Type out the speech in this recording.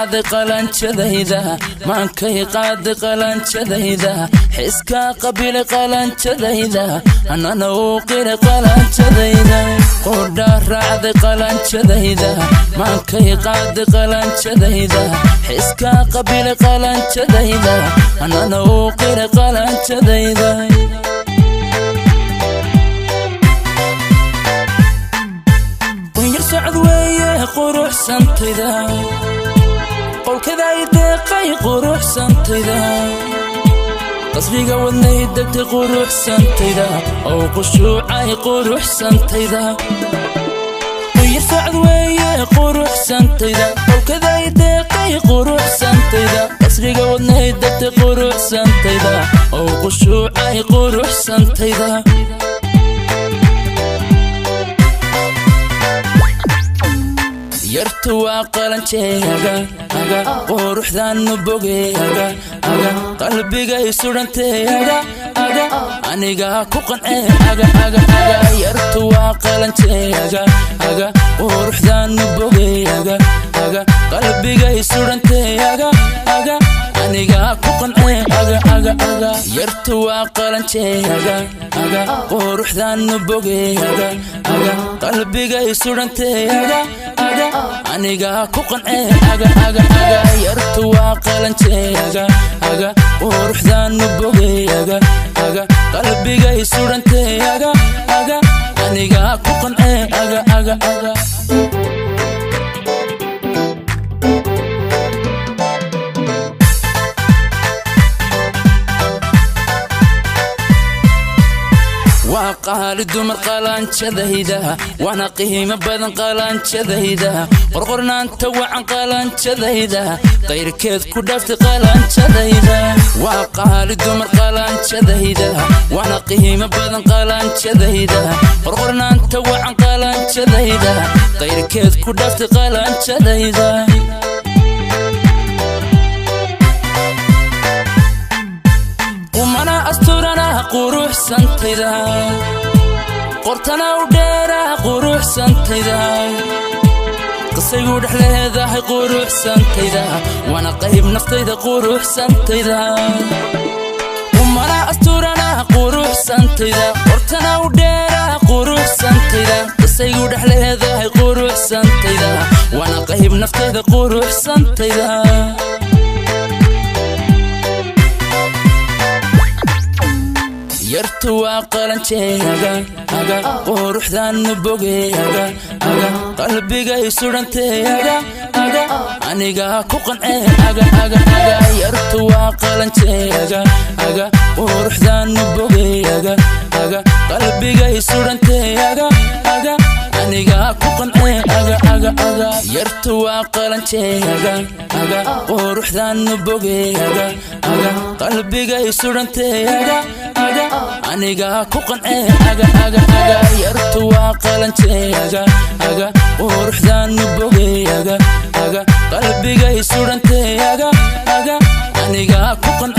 Raacday qalanjadayda, maankay qaaday qalanjadayda, xiskaa qabilay qalanjadayda, anana uu qiray qalanjadayda. Qudhaa raacday qalanjadayda, maankay qaaday qalanjadayda, xiskaa qabilay qalanjadayda, anana uu qiray qalanjadayda. Qunyar socod weeye quruxsantayda, qowlkaday deeqay quruxsantayda, qasriga wadnay degtay quruxsantayda, oo qushuucay quruxsantayda. Qunyar socod weeye quruxsantayda, qowlkaday deeqay quruxsantayda, qasriga wadnay degtay quruxsantayda, oo qushuucay quruxsantayda. Yartu waa qalanjeeaga aga, quruxdaanu bogeeaga aga, qalbigay sudhanteeaga aga, anigaa ku qancee aga aga aga. Yartu waa qalanjeeaga aga, quruxdaanu bogeeaga aga, qalbigay sudhanteeaga aga, anigaa ku qancee aga aga aga. Yartu waa qalanjeeaga aga, quruxdaanu bogeeaga aga, qalbigay sudhanteeaga aga, anigaa ku qancee aga aga aga. Yartu waa qalanjeeaga aga, quruxdaanu bogeeaga aga, qalbigay sudhanteeaga aga, anigaa ku qancee aga aga aga. Waa qaali dumar qalanjadayda, waana qiimo badan qalanjadayda, qorqornaanta wacan qalanjadayda, qayrkeed ku dhaaftay qalanjadayda. Waa qaali dumar qalanjadayda, waana qiimo badan qalanjadayda, qorqornaanta wacan qalanjadayda, qayrkeed ku dhaaftay qalanjadayda. Qumana asturana quruxsantayda, qortana u dheera quruxsantayda, qisaygu dhex leedahay quruxsantayda, waana qayb naftayda quruxsantayda. Qumana asturana quruxsantayda, qortana u dheera quruxsantayda, qisaygu dhex leedahay quruxsantayda, waana qayb naftayda quruxsantayda. Yartu waa qalanjeeaga aga, quruxdaanu bogeeaga aga, qalbigay sudhanteeaga aga, anigaa ku qancee aga aga aga. Yartu waa qalanjeeaga aga, quruxdaanu bogeeaga aga, qalbigay sudhanteeaga aga, anigaa ku qancee aga aga aga. Yartu waa qalanjeeaga aga, quruxdaanu bogeeaga aga, qalbigay sudhanteeaga aga, anigaa ku qancee aga aga aga. Yartu waa qalanjeeaga aga, quruxdaanu bogeeaga aga, qalbigay sudhanteeaga aga, anigaa ku qancee.